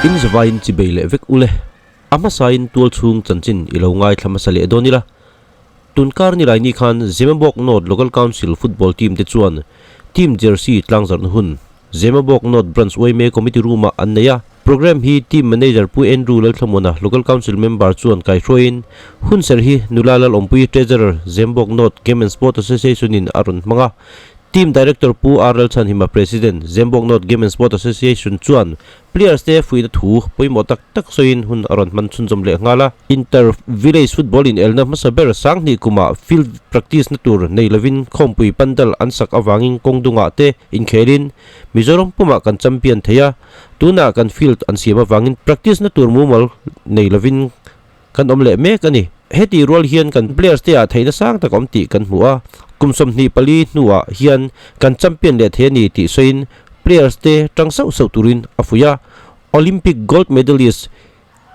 In zavaiin chi bei leh vek ule. A hmasain tual chhung chanchin i lo ngaithla hmasa leh dawn ila. Tunkar nilai ni khan Zemabawk North Local Council football team te chuan team jersey tlangzarhna hun Zemabawk North Branch yma Committee Room-ah an nei a. Programme hi team manager Pu Andrew Lalthlamuana Local Council member chuan kaihruaiin hunserh hi Nula Lalawmpui Treasurer Zemabawk North Game and Sport Association-in a rawn hmang a. Team Director Pu R Lalchhanhima President Zemabawk North Game and Sport Association chuan Players te fuihna thu pawimawh tak tak sawiin hun a rawn hman chhunzawm leh nghal a. Inter Village Football inelna hmasa ber Sanghnih kumah field practice na tur nei lovin khawmpui pandal an sak avangin kawng dungah te inkhelin Mizoram pumah kan champion thei a, tunah kan field an siam avangin practice na tur mumal nei lovin kan awm leh mek a ni. Heti rual hian kan players te ah theihna sang tak a awm tih kan hmu a, kum 24 hnuah hian kan champion leh thei a ni tih sawiin players te tang sauh sauh turin a fuih a. Olympic gold medalist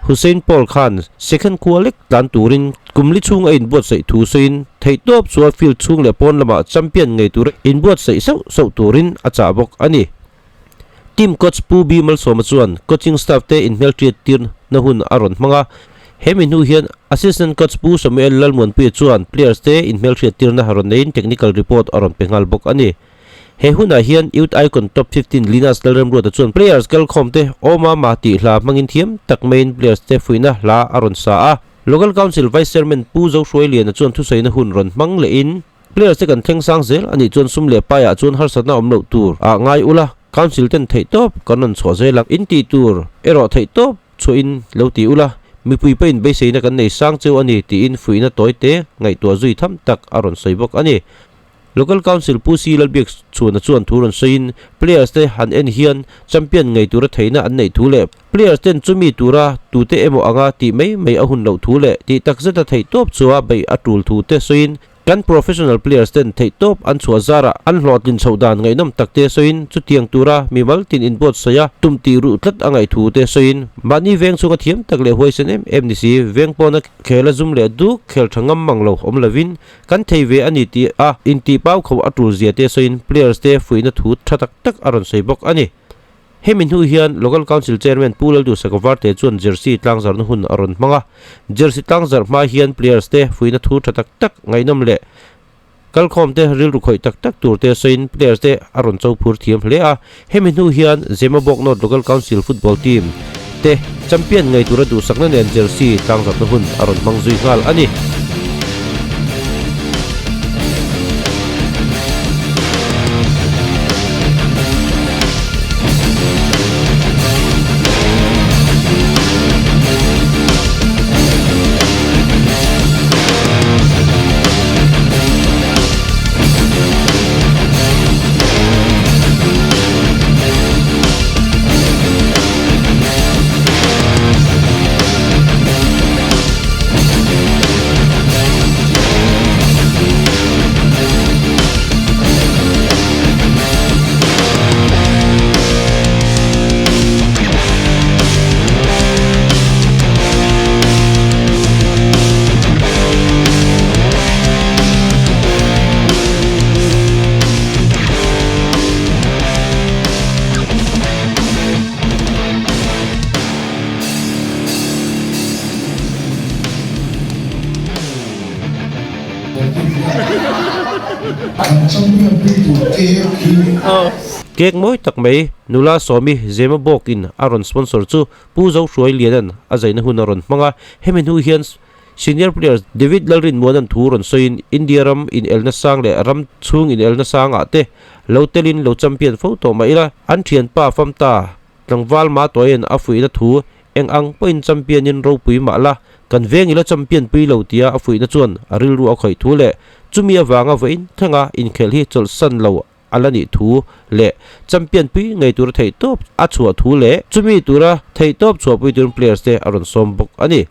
Hussein Paul khan second khua lek tlan turin kum li chhung a inbuatsaih thu sawiin theihtawp chua field chhung leh pawn lamah champion ngei tura inbuatsaih sauh sauh turin a chah bawk a ni. Team coach Pu B Malsawma chuan coaching staff te inhmelhriat tirna hun a rawn hmang a, he mi hnu hian assistant coach Pu Samuel Lalmuanpuia chuan players te inhmelhriat tirna rawn neiin technical report a rawn pe nghal bawk a ni. He hunah hian Youth Icon Top 15 Linus Lalremruata chuan players kalkhawm te Aw Mama tih hla hmangin thiam tak maiin players te fuihna hla a rawn sa a. Local Council Vice Chairman Pu Zohruailiana chuan thusawina hun rawn hmang lehin, Players te kan thleng sang zel a nih chuan sum leh paiah chuan harsatna awm loh tur ah ngai ula, Council ten theih tawp kan rawn chhuah zel ang in tih tur erawh theih tawp chhuahin lo ti ula, mipui pawhin beiseina kan nei sang cheu a ni tiin fuihna tawi te ngaihtuah zui tham tak a rawn sawi bawk a ni. Local Council Pu Si Lalbiak chhuahna chuan thu rawn sawiin players te han en hian champion ngei tura theihna an neih thu leh players ten chumi tura tute emaw anga tih mai mai a hun loh thu leh tih takzeta theih tawp chua beih a tul thu te sawiin Kan professional players ten theihtawp an chhuah zarah an hlawhtlin chhoh dan ngaihnawm tak te sawiin chutiang tura mimal tin inbuatsaih a tum tih ruh tlat a ngaih thu te sawiin mahni veng chhunga thiam tak leh huaisen em em ni si veng pawna khel a zum leh duk khel tha ngam mang lo awm lovin kan thei ve a ni tih a intih pau kho a tul zia te sawiin players te fuihna thu tha tak tak a rawn sawi bawk a ni. Hemi hnu hian Local Council Chairman Pu Lalduhsaka Varte chuan Jersey tlangzarhna hun a rawn hmang a. Jersey tlangzarh hma hian players te fuihna thu tha tak tak ngaihnawm leh kalkhawm te rilru khawih tak tak tur te sawiin players te a rawn cho phur thiam hle a. Hemi hnu hian Zemabawk North Local Council Football Team te champion ngei tura duhsakna nen Jersey tlangzarhna hun a rawn hmang zui nghal a ni. Cake mawi tak mai nula Sawmi Zema Bawkin a rawn sponsor chu Pu Zohruai Lianan a zaina hun a rawn hmang a, hemi hnu hian Senior players David Lalrinmuana'n thu rawn sawiin India ram inelna sang leh ram chhung inelna sangah te lo telin lo champion fo tawh mah ila an thianpa famta Tlangval Matuaia'n a fuihna thu eng ang pawhin champion in ropui mah la, kan veng ila champion pui lo tia a fuihna chuan a rilru a khawih thu leh chumi avanga vawiin thlenga inkhelh hi chawlhsan lo a la nih thu leh champion pui ngei tura theihtawp a chhuah thu leh chumi tura theihtawp chhuahpui turin players te a rawn sawm bawk a ni.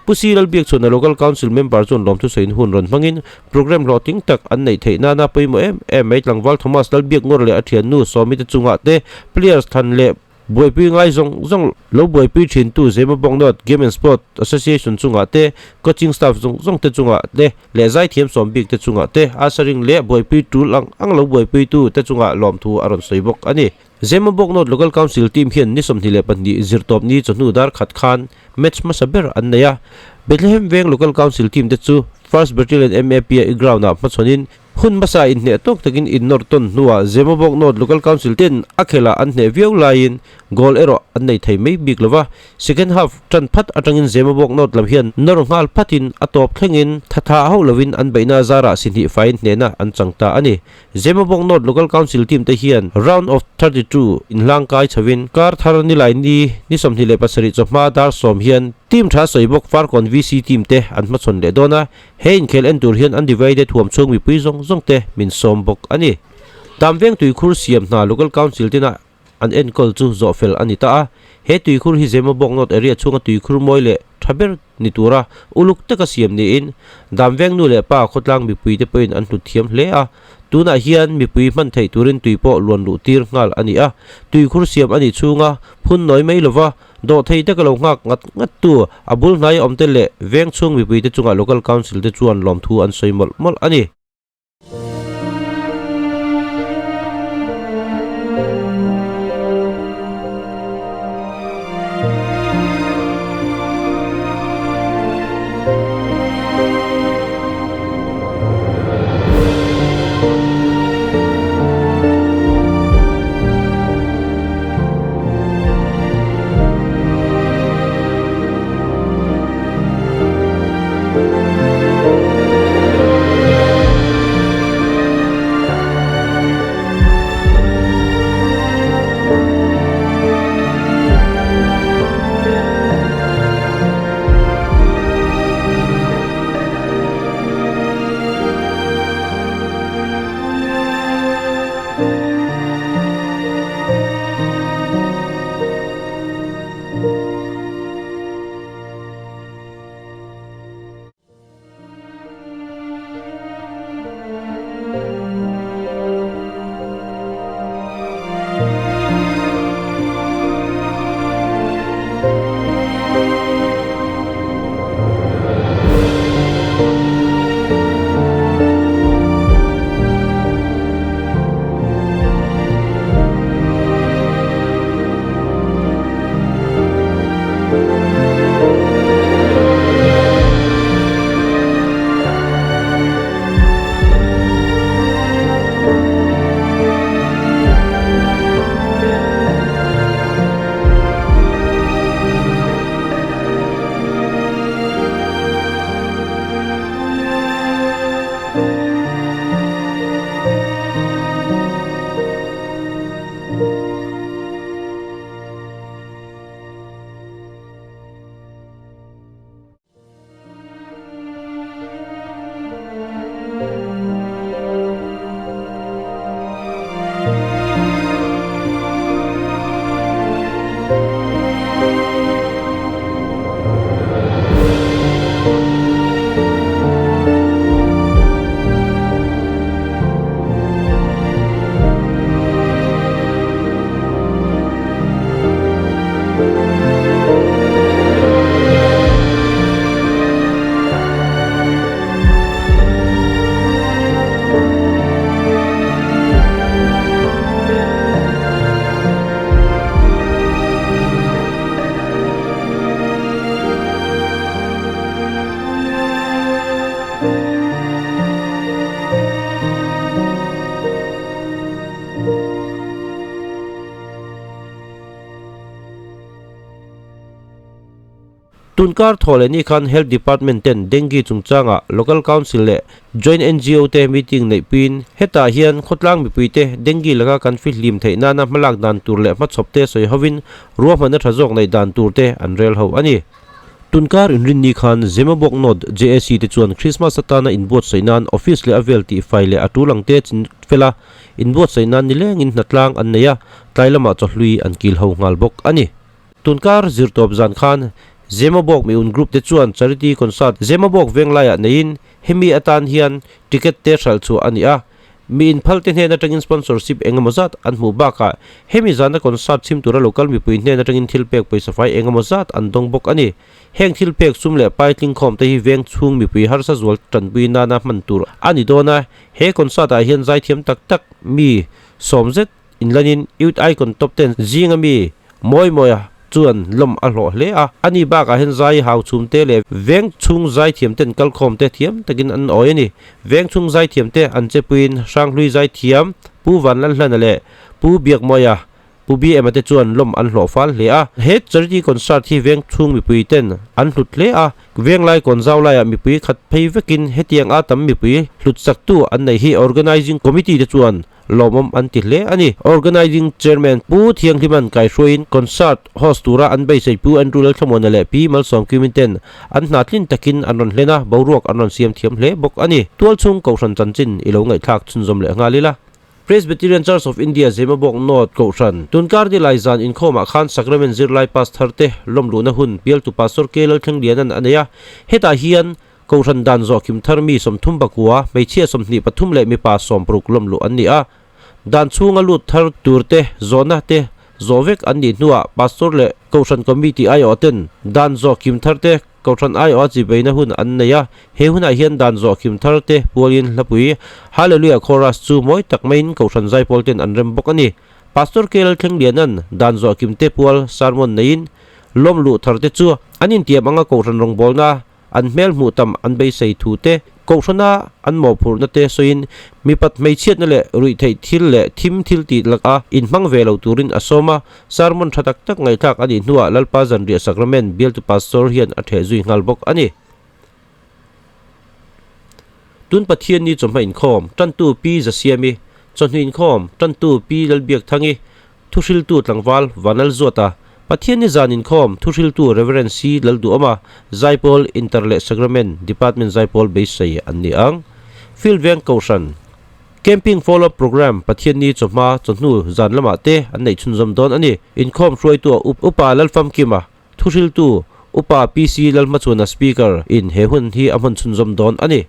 Pu C Lalbiakchhuana Local Council member chuan lawmthu sawiin hun rawn hmangin programme hlawhtling tak an neih theih nana pawimawh em em mai tlangval Thomas Lalbiakngawr leh a thiannu Sawmi te chungah te players thlan leh buaipui ngai zawng zawng lo buaipui thintu Zemabawk North Game and Sport Association chungah te coaching staff zawng zawng te chungah te leh zaithiam sawm bik te chungah te ushering leh buaipui tul ang ang lo buaipuitu te chungah lawmthu a rawn sawi bawk a ni. Zemabawk North Local Council team hian ni 22 zirtawpni chawhnu dar khat khan match hmasa ber an nei a. Bethlehem Veng Local Council team te chu First Battalion MAP-a ground-ah hmachhawnin hun hmasa inhneh tawk takin innawr tawn hnuah Zemabawk North Local Council ten a khelhah an hneh viau laiin goal erawh an nei thei mai bik lo va. Second half tan phat atangin Zemabawk North lam hian nawr nghal phatin a tawp thlengin thatha hauh lovin an beihna zarah si hnih faiin hnehna an chang ta a ni. Zemabawk North Local Council team te hian Round of 32 inhlang kai chhovin kar thar nilai ni ni 27 chawhma dar sawm hian team tha sawi bawk Farkawn VC team te an hmachhawn leh dawn a, he inkhel en tur hian undivided huam chhung mipui zawng zawng te min sawm bawk a ni. Damveng tuikhur siam hna Local Council tina An enkawl chu zawh fel a ni ta a, he tuikhur hi Zemabawk North area chhunga tuikhur mawi leh tha ber ni tura uluk taka siam niin Damveng nu leh pa khawtlang mipuite pawhin an hlut thiam hle a. Tunah hian mipui hman theih turin tui pawh luan luh tir nghal a ni a, tuikhur siam a nih chhunga phun nawi mai lova dawh thei taka lo nghak ngat ngat tu a bul hnai awmte leh veng chhung mipuite chungah Local Council te chuan lawmthu an sawi mawlh mawlh a ni. Tunkar thaw leh ni khan Health Department ten Dengue chungchangah Local Council leh Joint NGO te meeting neihpuiin hetah hian khawtlang mipuite Dengue laka kan fihlim theih nana hmalak dan tur leh hmachhawp te sawi hovin ruahmanna tha zawk neih dan tur te an rel ho a ni. Tunkar inrinni khan Zemabawk North JAC te chuan Christmas atana inbuatsaih nan office leh a vel tihfai leh a tul ang te chin fel a, inbuatsaih nan nilengin hnatlang an nei a, tlai lamah chawhlui an kil ho nghal bawk a ni. Tunkar zirtawp zan khan Zemabawk Miun Group te chuan Charity Concert Zemabawk Venglaiah neiin hemi atan hian ticket te hralh chhuah a ni a. Mi inphal te hnen atangin sponsorship eng emaw zat an hmuh bakah hemi zana concert chhim tura local mipui hnen atangin thil pek pawisa fai eng emaw zat an dawng bawk a ni. Heng thil pek sum leh pai tlingkhawm te hi veng chhung mipui harsa zual tanpui nana hman tur a ni dawn a, he concert ah hian zaithiam tak tak mi sawm zet inlanin Youth Icon Top Ten zinga mi mawi mawia chuan lawm a hlawh hle a, ani bakah hian zai hau chhum te leh veng chhung zaithiam ten kalkhawm te thiam takin an awi a ni. Veng chhung zaithiam te an chepuiin Hranghlui zaithiam Pu Vanlalhlana leh Pu Biakmawia Pu BM-a te chuan lawm an hlawh fal hle a. He charity concert hi veng chhung mipui ten an hlut hle a, venglai kawn zau laiah mipui khat phei vekin hetiang a tam mipui hlut saktu an nei hi Organising Committee te chuan lawmawm an ti hle a ni. Organising Chairman Pu Thianghliman kaihruaiin concert host tura an beisei Pu Andrew Lalthlamuana leh Pi Malsawmkimin ten an hna tlin takin an rawn hlen a, boruak an rawn siam thiam hle bawk a ni. Tualchhung Kohhran chanchin i lo ngaihthlak chhunzawm leh nghal ila. Presbyterian Church of India Zemabawk North Kohhran, Tunkar Nilai zan inkhawmah khan Sacrament zirlai pass thar te lawmluhna hun bialtu Pastor K Lalthleng Lianan a nei a. Hetah hian Kohhran dan zawhkim thar mi 34, hmeichhia 23 leh mipa 60 lawmluh an ni a. Dan chhunga lut thar tur te zawhna te zawh vek an nih hnuah Pastor leh Kohhran Committee aiawh ten dan zawhkim thar te Kohhran aiawha chibeina hun an nei a, he hunah hian dan zawhkhim thar te pualin hlapui Hallelujah Chorus chu mawi tak maiin Kohhran zaipawl ten an rem bawk a ni. Pastor KL Thlengliana'n dan zawhkim te pual sermon neiin lawm luh thar te chu an intiam anga Kohhran rawngbawlna an hmel hmuh tam an beisei thu te, Kohhrana an mawhphurhna te sawiin mipat hmeichhiatna leh ruihtheih thil leh thim thil tih laka inhmang ve lo turin a sawm a, Sermon tha tak tak ngaihthlak a nih hnuah Lalpa Zanriah Sacrament bialtu Pastor hian a theh zui nghal bawk a ni. Tun Pathianni chawhma inkhawm tantu Pi Zasiami, chawhnu inkhawm tantu Pi Lalbiakthangi, thuhriltu tlangval Vanlalzuata, Pathianni zan inkhawm thuhriltu Rev. C. Lalduhawma, Zaipawl Inter leh Sacrament Department Zaipawl beisei an ni ang. Field Veng Kohhran. Camping Follow Up Programme Pathianni chawhma chawhnu zan lamah te an neih chhunzawm dawn a ni. Inkhawm hruaitua Upa Lalfamkima, thuhriltu Upa PC Lalhmachhuana Speaker in he hun hi a hman chhunzawm dawn a ni.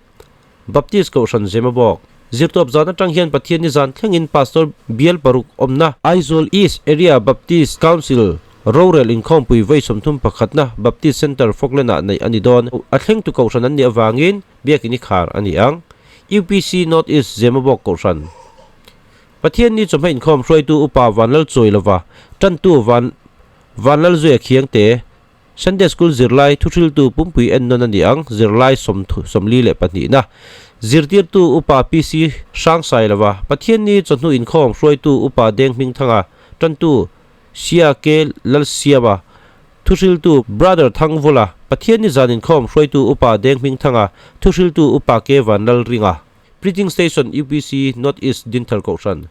Baptist Kohhran Zemabawk Zirtawp zan atang hian Pathianni zan thlengin Pastor Bial paruk awmna Aizawl East Area Baptist Council rorel inkhawmpui vawi 31 na Baptist Centre Falkland-ah neih a ni dawn. A thlengtu kohhran an nih avangin Biakin i khar a ni ang. UPC North East Zemabawk Kohhran Pathianni chawhma inkhawm hruaitu Upa Vanlalchawi lova tantu Van Vanlalzuia Khiangte Sunday School zirlai thuhriltu pumpui ennawn a ni ang zirlai 42 na zirtirtu Upa PC Hrangsai lova Pathianni chawhnu inkhawm hruaitu Upa Deng Hmingthanga tantu Sia K Lalsiama Thuhriltu Brother Thangvula, Pathianni zan inkhawm hruaitu Upa Deng Hmingthanga, Thuhriltu Upa K Vanlalringa, Preaching Station UPC North East Dinthar Kohhran,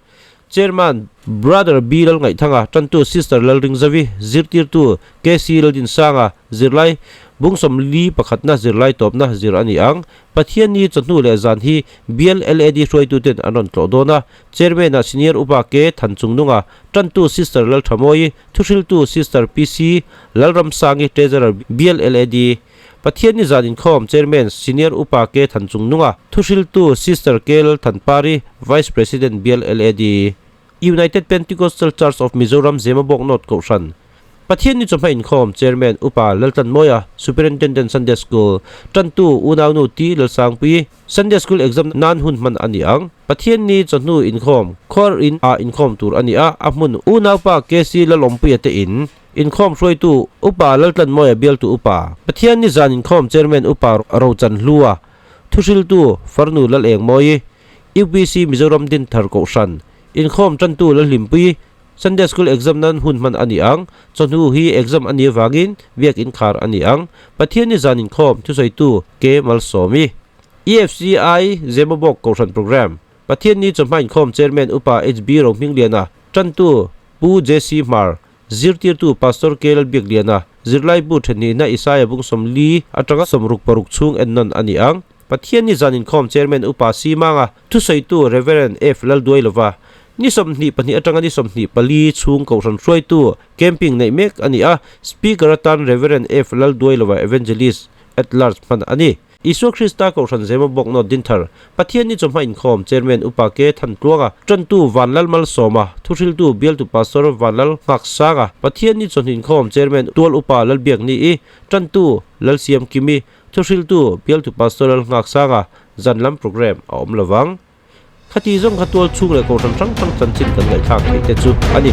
Chairman Brother B Lalngaihthanga, Tantu Sister Lalringzavi, Zirtirtu KC Laldinsanga, Zirlai Bung 41 na zirlai tawpna zir a ni ang. Pathianni chawhnu leh zan hi Bial LAD hruaituten an rawn tlawh dawn a, Chairman-ah Senior Upa K Thanchungnunga, Tantu Sister Lalthamawii, Thuhriltu Sister PC Lalramsangi Treasurer Bial LAD Pathianni zan inkhawm Chairman Senior Upa K Thanchungnunga Thuhriltu Sister K Lalthanpari Vice President Bial LAD United Pentecostal Church of Mizoram Zemabawk North Kohhran Pathianni chawhma inkhawm Chairman Upa Laltlanmawia Superintendent Sunday School Tantu Unaunu T Lalsangpui Sunday School exam nan hun hman a ni ang. Pathianni chawhnu inkhawm, khuar in ah inkhawm tur a ni a, a hmun unaupa KC Lalawmpuia te in, inkhawm hruaitu Upa Laltlanmawia bialtu Upa, Pathianni zan inkhawm Chairman Upa Rochan Hlua, thuhriltu Farnu Lalengmawi, UPC Mizoram Dinthar Kohhran, inkhawm tantu Lalhlimpuii, Sunday School exam nan hun hman a ni ang, chawhnu hi exam a nih avangin biak inkhar a ni ang, Pathianni zan inkhawm thusawitu K Malsawmi. EFCI Zemabawk Kohhran Programme, Pathianni chawhma inkhawm Chairman Upa HB Rohmingliana, Tantu Pu JC Hmar, Zirtirtu Pastor K Lalbiakliana, Zirlaibu Thenhnihna Isaia Bung 40 atanga 66 chhung ennawn a ni ang. Pathianni zan inkhawm Chairman Upa C Manga, thusawitu Rev. F Lalduailova, Ni 22 atanga ni 24 chhung Kohhran hruaitu camping neih mek a ni a, Speaker atan Rev. F. Lalduailova Evangelist at Large hman a ni. Isua Krista Kohhran Zemabawk North Dinthar, Pathian ni chawhma inkhawm Chairman Upa K. Thantluanga, Tantu Vanlal Malsawma, Thuhriltu Bialtu Pastor Vanlal Nghaksanga, Pathian ni chawhni inkhawm Chairman Tual Upa Lalbiakni-i, Tantu Lalsiam Kimi, Thuhriltu Bialtu Pastor Lal Nghaksanga, zan lam programme a awm lovang. Khati zawng kha tual chhung leh kohhran hrang hrang chanchin kan ngaihthlak theih te chu a ni.